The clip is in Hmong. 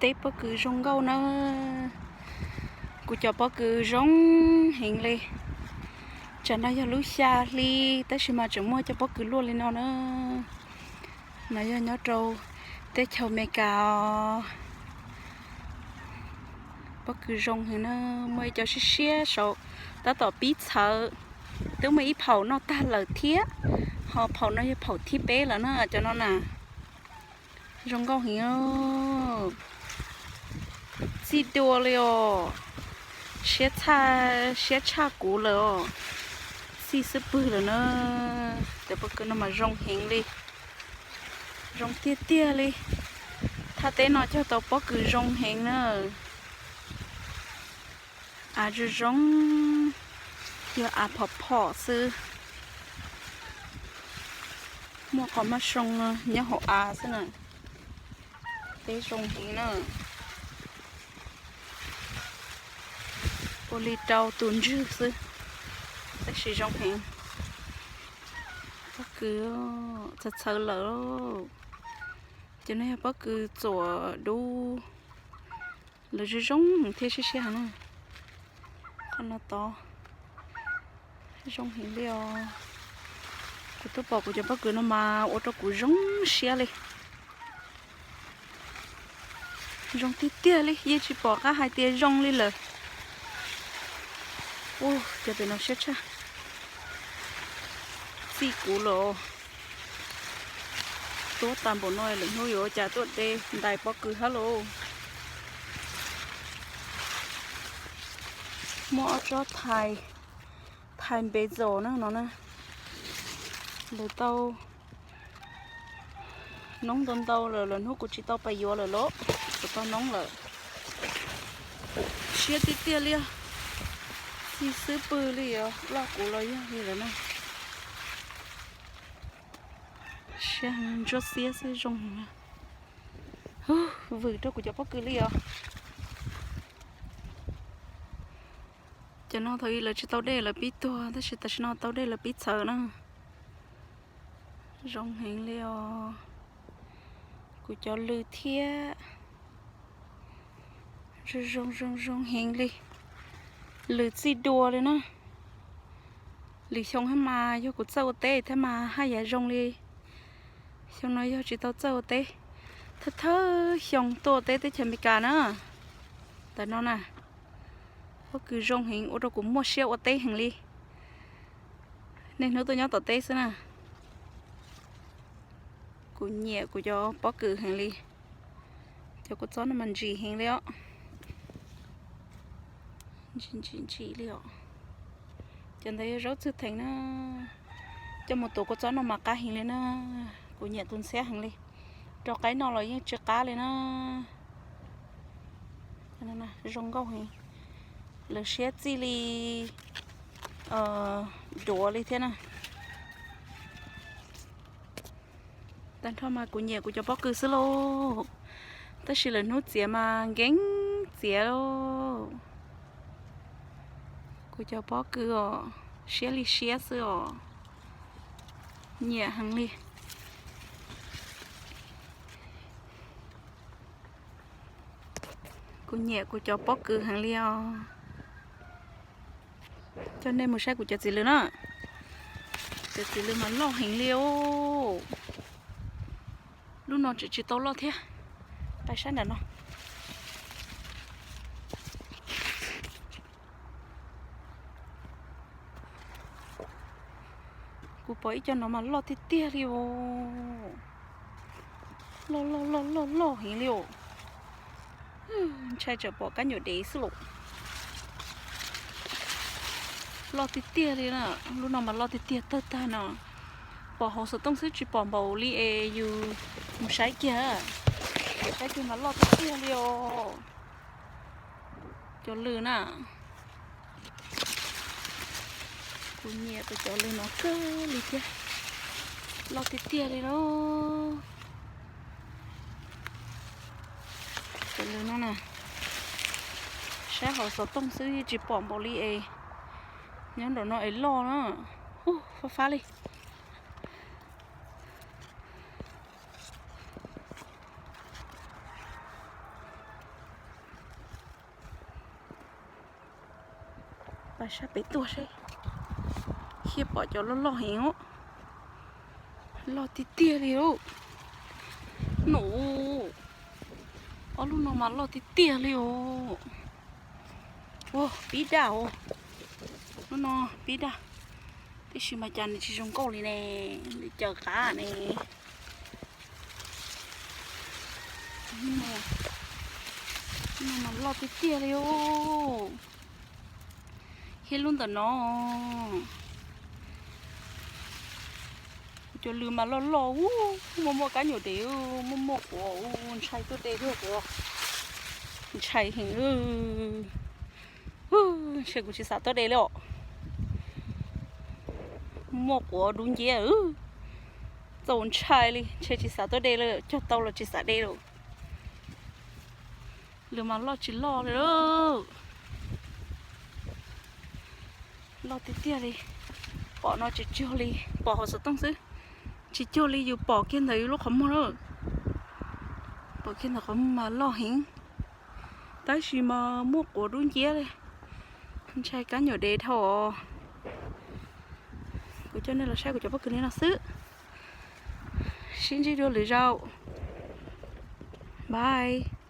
teb pob kws zoo nkauj na. Kuv cov pob kws zoo heev li. Tsam no yog lub xya hli tab sis mas tseem muaj cov pob kws luaj li no na. No yog nyob rau teb chaws Amelikas os. Pob kws zoo heev na, muaj ib co siab siab saud tab tom pib txhawv. Twb muaj ib phaum noj tag lawm thiab, ho phaum no yog phaum thib peb lawm na cov no na. Zoo nkauj heev, txij dua li os. Siab tshaj, siab tshaj kuv lawm os. Txij xwb pwg lawm na. Cov pob kws no mas zoo heev li. Zoo tiag tiag li. Thaj teb no cog tau pob kws zoo heev na. Av zoo zoo, yog av phom phom xwb. Muaj qhov mab soo nyob hauv av xwb na. Teb zoo heev na. Ua li rau tus ntswg xwb, tab sis zoo heev. Pob kws txhawv txhawv lawm. Cov no yog pob kws txuam dub, lawv zoo zoo thiab siab siab heev na. Qhov no tod zoo heev li os. Kuv twb pom kuv cov pob kws no mas ua rau kuv zoo siab li. Zoo tiag tiag li, yeej tsis pom qab hais tias zoo li lawm. Ua cas pem no siab tshaj. Txij kuv lawm. Tuab tas npaum no lwm hnub yuav ua cas tuaj de ntais pob kws hab lauj. Muaj ob tsob thais, thais npe zos na no na. Lawv tau noob ntau ntau lawm, lwm hnub kuv tsis tau pais yuav lawm lauj, kuv tau noob lawm. Siab tiag tiag li os. Txij xwb pwg li os, loj kuv los yog li lawm na. Siab ntsuab xiab xwb zoo. Vwm rau kuv cov pob kws li os. Cov no thaum ub lawv tsis tau dej lawv pib tuag tab sis tam sim no tau dej lawv pib txhawv na. Zoo heev li os. Kuv cov lws thiab. Zoo zoo zoo zoo heev li. Lws txij dua li na. Lwm xyoo hab mas yog kuv txawj ua teb thiab mas haj yam zoo li. Xyoo no yog tsis tau txawj ua teb, thawj thawj xyoo tuaj ua teb teb chaws Amelikas na. Ntawm no na, pob kws zoo heev ua rau kuv muaj siab ua teb heev li. Niaj hnub tuaj nyob tom teb xwb na. Kuv nyiam kuv cov pob kws heev li. Cov kua txob no mas ntsim heev li os. Ntsim ntsim ntsim li os. Cov ntawd yog zaub txwj theem na. Coj mus tuav kua txob no mas qab heev li na. Kuv nyiam tus ntxhiab heev li. Rau qaib noj los yeej tsis qab li na. Zoo nkauj heev. Lawv siab txij li duav li thiab na. Tag nrho mas kuv nyiam kuv cov pob kws xwb lauj. Tab sis lawm hnub txiav mas nkees txiav lauj. Kuv cov pob kws os, siab li siab xwb os. Nyiam heev li. Kuv nyiam kuv cov pob kws heev li os. Coj nej mus saib kuv cov txiv lws na. Cov txiv lws mas loj heev li os. Lub no tseem tsis tau loj thiab. Pais sab nram no. Kuv pom ib co no mas loj tiag tiag li os. Loj loj loj loj loj heev li os. Ntshai tsam pom kab nyuam dev xwb los. Loj tiag tiag li na. Lub no mas loj tiag tiag tawg tag no. Pom hauv xov tooj xwb tsis pom npaum li es yus mus saib kiag. Saib kiag mas loj tiag tiag li os. Cov lws na. Kuv nyiam kuv cov lws no kawg li thiab. Loj tiag tiag li lauj. Cov lws no na, saib hauv xov tooj xwb yeej tsis pom npaum li es nyob nraum no es loj na. Hu, fab fab li. Sab pem tuaj seb, thiaj pom cov loj loj heev os. Loj tiag tiag li lauj. Nus, ob lub no mas loj tiag tiag li os. Ua pib daj os. Lub no pib daj. Tiam sis mas cas nws tsis zoo nkauj li ne, nws caws qab ne. Lub no mas loj tiag tiag li os. Thiab lub ntawm no, cov lws mas loj loj, muaj muaj kab nyuam dev, muaj muaj quav, ntshai tuaj de thiab quav, ntshai heev. Ntshe kuv tsis xav tuaj de li os. Muaj quav dub nciab, txaus ntshai li, ntshe tsis xav tuaj de li, cog tau los tsis xav de lawm. Lws mas loj tsis loj li. Loj tiag tiag li. Pom no tsis cuag li, pom hauv xov tooj xwb, tsis cuag li yus pom kiag ntawm yus lub qhov muag na. Pom kiag ntawm qhov muag mas loj heev, tab sis mas muaj quav dub nciab li, ntshai kab nyuam dev dhau os. Kuv coj nej los saib kuv cov pob kws li no xwb. Sib ntsib dua lwm zaus. Bye.